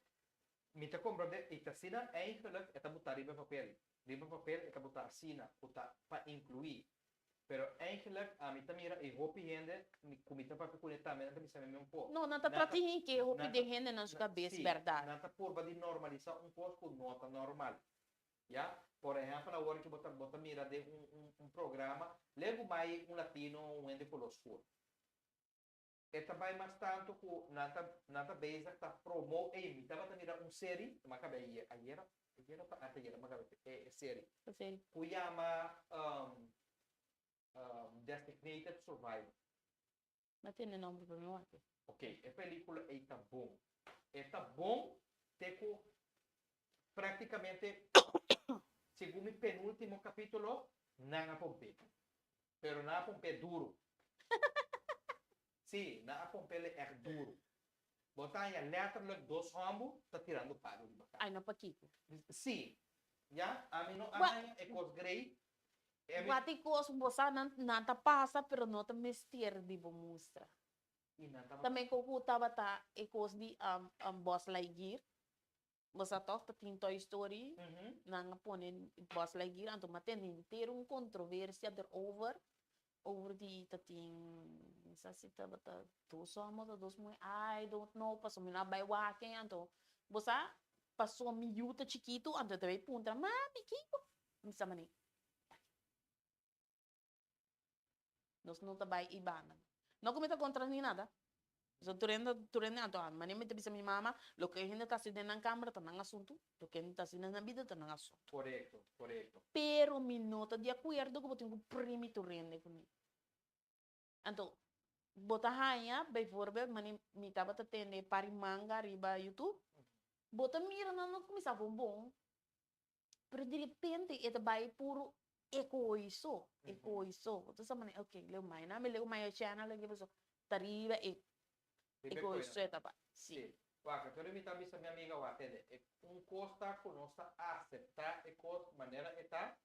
Mi ta komprondé i ta asina eigenlijk e ta botá riba e papel. Riba papel e ta botá asina ku ta pa inkluí. Pero eigenlijk ami ta mira i hopi hende ku mi ta papia kuné tambe nan ta bisa mi un po. No, nan ta Nan ta trata hinke hopi nan ta den hendenan su kabes, sí, bèrdat. nan ta purba di normalisá un kos ku no ta normal. Ya? Por ehèmpel awor ki bo ta bo ta mira den un un un programa, legu mai un latino un hende koló skur. E ta bai mas tantu ku nan ta nan ta bezig ta promo ey mi tabata mira un seri mi a kaba ayer ayer ayer of ante ayer mi a kaba e e seri Ki seri? ku yama Designated Survivor. No tene nomber pa mi wak. Ok e pelicula ey ta bon e ta bon te ku praktikamente segun mi penultimo kapitulo nan a pomp'e. Pero nan a pomp'é duru. Sí, nan a pomp'é ègt duru. Bo ta haña lèterlik dos hòmbu ta tirando palu riba kara. Ai, no pakiko. Sí. Ya, ami no a haña e kos grei. E mi. Wak di kos bo sa nan nan ta pasa pero no ta mester di bo mustra. I nan tabata. Tambe ku tabata e kos di Buzz Lightyear. Bo sa tòg ta tin Toy Story, nan a pone Buzz Lightyear, anto mi a tende henter un kontroversia derover, over di ta tin, mi sa si tabata dos hòmber òf dos muhé, I don't know, pasobra mi no a bai wak ei, anto bo sa, pasobra mi yu ta chikitu, anto e ta bai puntra, mami kiko? Mi sa manera, Nos no ta bai Ibana. No ku mi ta kontra ni nada. So tur hende tur hende anto manera mi ta bisa mi mama loke hende ta hasi den nan kamber ta nan asuntu, loke hende ta hasi den nan bida ta nan asuntu. Korekto, korekto. Pero mi no ta di akuerdo ku bo tin ku primi tur hende ku mi. Anto bo ta haña bijvoorbeeld manera mi tabata tende Pari Manga riba YouTube, bo ta mira nan no kuminsá bon bon. Pero di repente e ta bai puru egoiso, egoiso. Bo ta sa manera, ok, leu mai na mi leu mai e channel aki paso ta riba e egoiso e ta bai. Si. Wak, pero mi ta bisa mi amiga wak tende, e un kos ta ku nos ta aseptá e kos manera e ta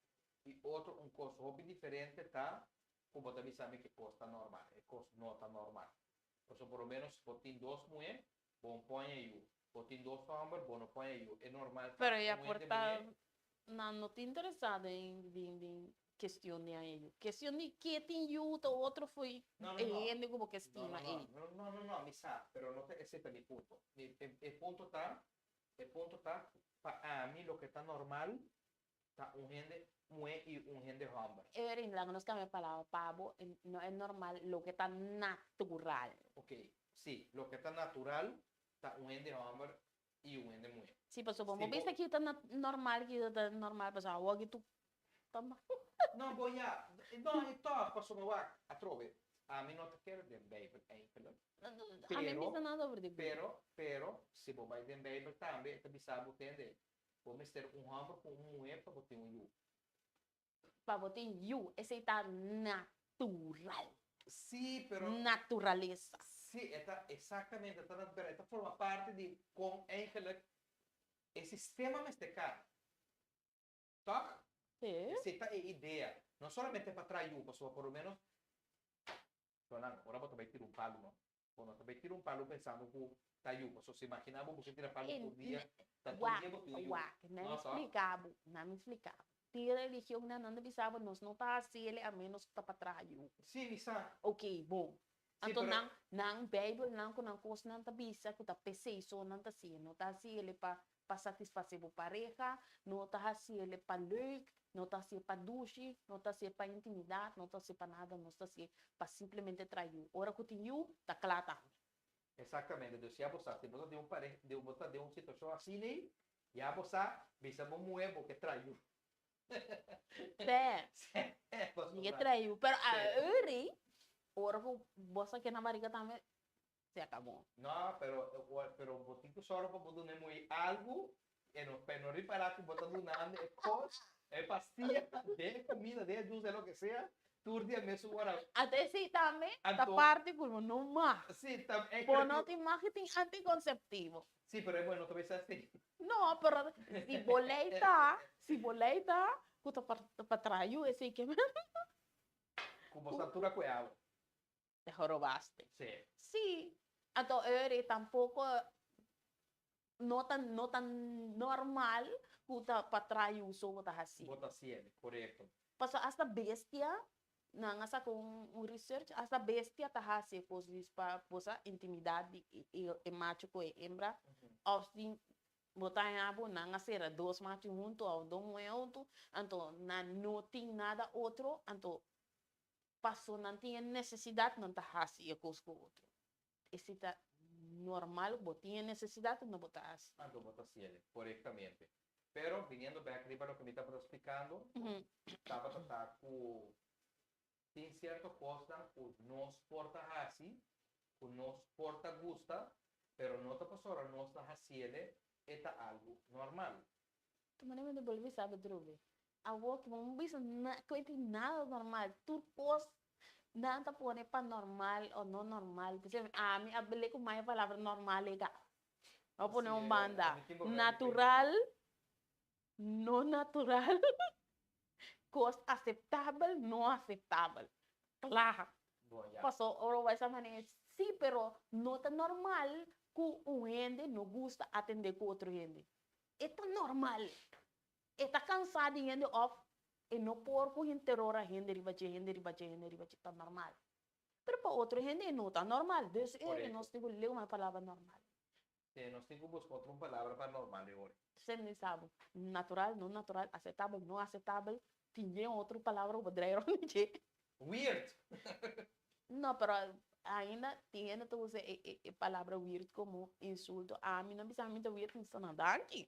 i otro un kos hopi diferente ta ku bo ta bisa mi ku e kos ta normal. E kos no ta normal. Pasobra por lo menos bo tin dos muhé, bo un poña yu. Bo tin dos hòmber, bo no poña yu. E normal ta Pero ya un por hende ta muhé. Nan no ta interesá den den kestion di haña yu. Kestion di ke tin yu ta otro fo'i No, no, e no. hende ku bo ke No, stima no, ei. no. No, no, no, mi sa, pero no ta esei ta mi punto. Mi, e, e punto ta, e punto ta, pa ami loke ta normal ta un hende muhé i un hende hòmber. Erin, laga nos kambia palabra pa bo, no e normal, loke ta natural. Ok, sí, loke ta natural ta un hende hòmber i un hende muhé. Sí, pasobra bo bisa ki ta normal, ki ta normal, pasobra awor ki tu ta mal. No, bo ya, no, e tòg, pasobra wak, atrobe, ami no ta kere den Bijbel eigenlijk. Ami no bisa nada over di Bijbel. Pero, pero, si bo bai den Bijbel tambe, e ta bisa bo tende, bo mester un hòmber ku un muhé pa bo tin un yu. Pa bo tin yu, esei ta natural. Sí, pero. Naturalesa. Sí, e ta exactamente, e ta pero e ta forma parti di kon eigenlijk e sistema mester kara. Tòg? Sí. Esei ta e idea. No solamente pa traha yu, pasobra por lo menos, Jonan, ora bo ta bai tira un palu, no? Bo no ta bai tira un palu pensando ku ta yu, pasobra si imagina bo bo ke tira palu tur dia, ta tur dia bo tin un yu. Wak, wak, na mi No, tòg? splika bo, na mi splika bo. Tin religionnan nan ta bisa bo nos no ta hasi el a menos ku ta pa traha yu. Sí, mi sa. Ok, bon. Sí, Anto pero nan nan Bijbelnan ku nan kosnan ta bisa ku ta p'esei so nan ta hasi. No ta hasi el pa pa satisfasé bo pareha, no ta hasi el pa leuk, no ta hasié pa dushi, no ta hasié pa intimidat, no ta hasié pa nada, nos ta hasié pa simplemente traha yu. Ora ku tin yu, ta kla tambe. Exactamente, dus ya bo sa, si bo ta den un pareha, bo ta den un situacion asina ei, ya bo sa, bisa bo muhe bo ke traha yu. Sè, Sè, mi ke pasobra. traha yu. Pero Sè. aori, ora ku bo sa ke na bariga tambe, se akabó. No, pero, pero bo tin ku sòru pa bo duna e muhe algu, e no, pa e no ripará ku bo ta dunando e kos, e pastia, den e kumida, den e djus, den loke sea, Tur di e mesun ora. Ata esei tambe ta Anto. parti ku bo no mag. Sí, ta e Bo no kreki. tin mag di tin antikonseptivo. Sí, pero e muher no ta bisa así. No, pero si bo lei ta, si bo lei ta ku ta pa traha yu esei ke men. Ku bo sa tur a kue awe. Te jorobaste. Sí. Sí, anto eri tampoko no ta no ta normal ku ta pa traha yu so bo ta hasi. Bo ta hasié, korekto. Pasobra hasta bestia, nan a saka un research, hasta bestia ta hasi e kos dis pa bo sa intimidat di e macho ku e hembra, òf si bo ta haña bo nan a sera dos macho huntu òf dos muhé huntu, anto nan no tin nada otro, anto paso nan tin e nesesidat nan ta hasi e kos ku otro. Esei ta normal, bo tin e nesesidat anto bo ta hasi. Anto bo ta hasiel, korektamente. Pero, biniendo bek riba loke mi tabata splikando, tabata ta ku tin sierto kosnan ku nos por ta hasi, ku nos por ta gusta, pero no ta pasobra nos ta hasiele e ta algu normal. Tu manera mi ta bolbe bisa bo drobe. Awor ki bo no bisa na ku e tin nada normal, tur kos nan ta pone pa normal o no normal. P'esei ami a bele ku mai e palabra normal e ka. Bo pone un banda natural, no natural, kos aseptabel, no aseptabel. Kla. Paso ora bo bai sa manera si pero no ta normal ku un hende no gusta atende ku otro hende. E ta normal. E ta kansa di hende òf e no por ku henter ora hende riba dje, hende riba dje, hende riba dje. Ta normal. Pero pa otro hende e no ta normal. Dus e nos tin ku leu e palabra normal. Sí, nos tin ku buska otro un palabra pa normal e ora. Semper mi sa bo, natural, no natural, aceptabel, no aceptabel, tin yen otro palabra ku bo draai rond di dje. Weird! No, pero ainda tin hende ta usa e palabra weird komo insulto. Ami no bisa mi ta weird, mi ta na danki.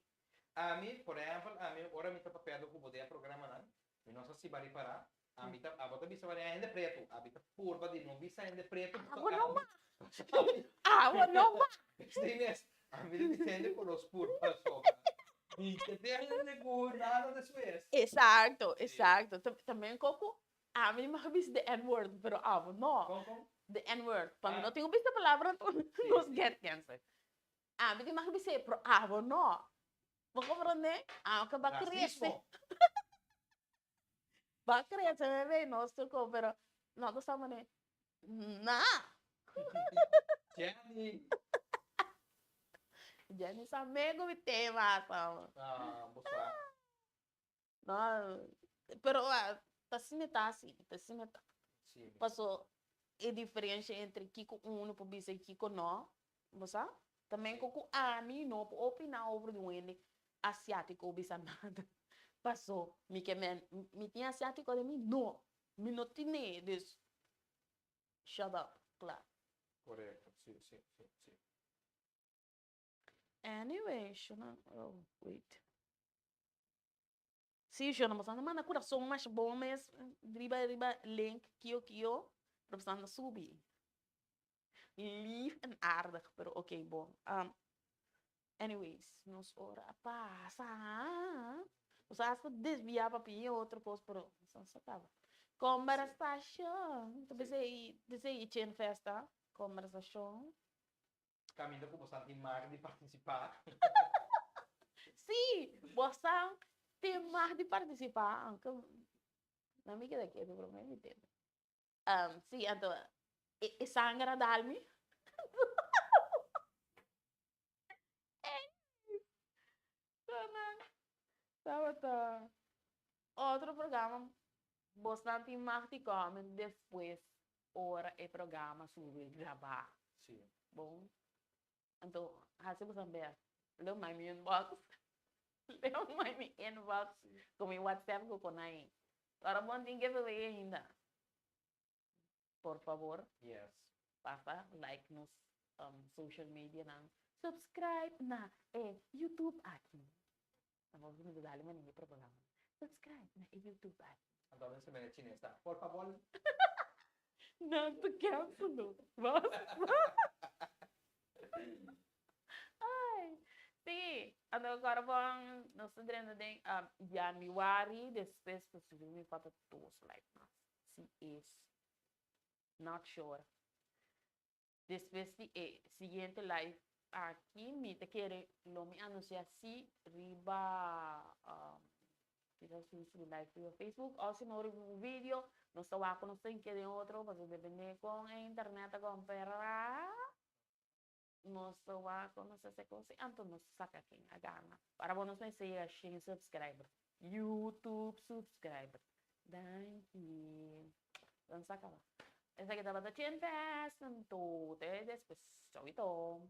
Ami, por ehèmpel, ami ora mi ta papiando ku bo den e programanan, mi no sa si bo a ripará, ami ta, abo ta bisa manera hende pretu, ami ta purba di no bisa hende pretu Abo no mas! Abo no mas! Sí mes, ami ta bisa hende koló skur pasobra mi ke tin hende ku nada despues. Exacto, exacto. También koko ami mag bisa de N-word, pero abo no. Kon kon? De N-word. Pa mi no tin ku bisa palabra nos get cancer. Ami tin mag bis'é, pero abo no. Bo comprendé? Aunke bo a crece. Racismo. Bo a crece bebé, nos tur ko, pero no ta sa manera, na. Jenny. Jenny sa me ku mi tema sa. Ah, bo sa. No, pero ta asina ta asi, ta asina ta. Sí, mi. Paso e diferencia entre kiko uno por bisa y kiko no, bo sa? También ku ku ami no por opina over di un hende asiatico o bisa nada. Paso mi ke men, mi tin asiatico den mi? No, mi no tine, dus shut up, kla. Correcto, sí, sí, sí, sí. Anyway, shona, oh, wait. Sí, shona, boso anda manda kurason masha bon mes riba riba link kio kio, pero boso anda subi. Lief en aardig, pero ok, bon. Um, anyways, nos ora a pasa. Nos a hasta desviá pa pia otro kos, pero nos a kaba. Kombersashon. Ta p'esei, p'esei Chin Festa, kombersashon. Caminda cu bosan tin mag di participa. Sí, bosan tin mag di participa, aunke no mi keda ketu pero mi tende. Sí, anto e sanger a dal mi. Tabata. Otro programa bosnan tin mag di comment despues ora e programa subi grabá. Sí. Bon. Anto hasi bosan best. Lo mai mi inbox. Lo mai mi inbox ku mi WhatsApp ku kon ai. Ora bon tin giveaway ainda. Por favor. Yes. Pasa like nos social media nan. Subscribe na e YouTube aki. Nos ta dale manera di propaganda. Subscribe na e YouTube aki. Anto mester mene chines ta. Por favor. Nan ta cancel nos. Basta. Ay. Sí. Anto awor bon nos ta drenta den januari despues posiblemente mi falta dos live mas. Si es. Not sure. Despues di e siguiente live aki mi ta kere lo mi anuncia si riba kisas su su live riba Facebook o si no riba un video nos ta wak ku nos ta hinkia den otro pasobra depende kon e internet ta kompera nos ta wak ku nos ta hasi kos anto nos ta saka ken a gana para bo nos mester yega shen subscriber YouTube subscriber danki. Nan sa kaba. Esaki tabata Chin Fest, anto te despues. Chawito.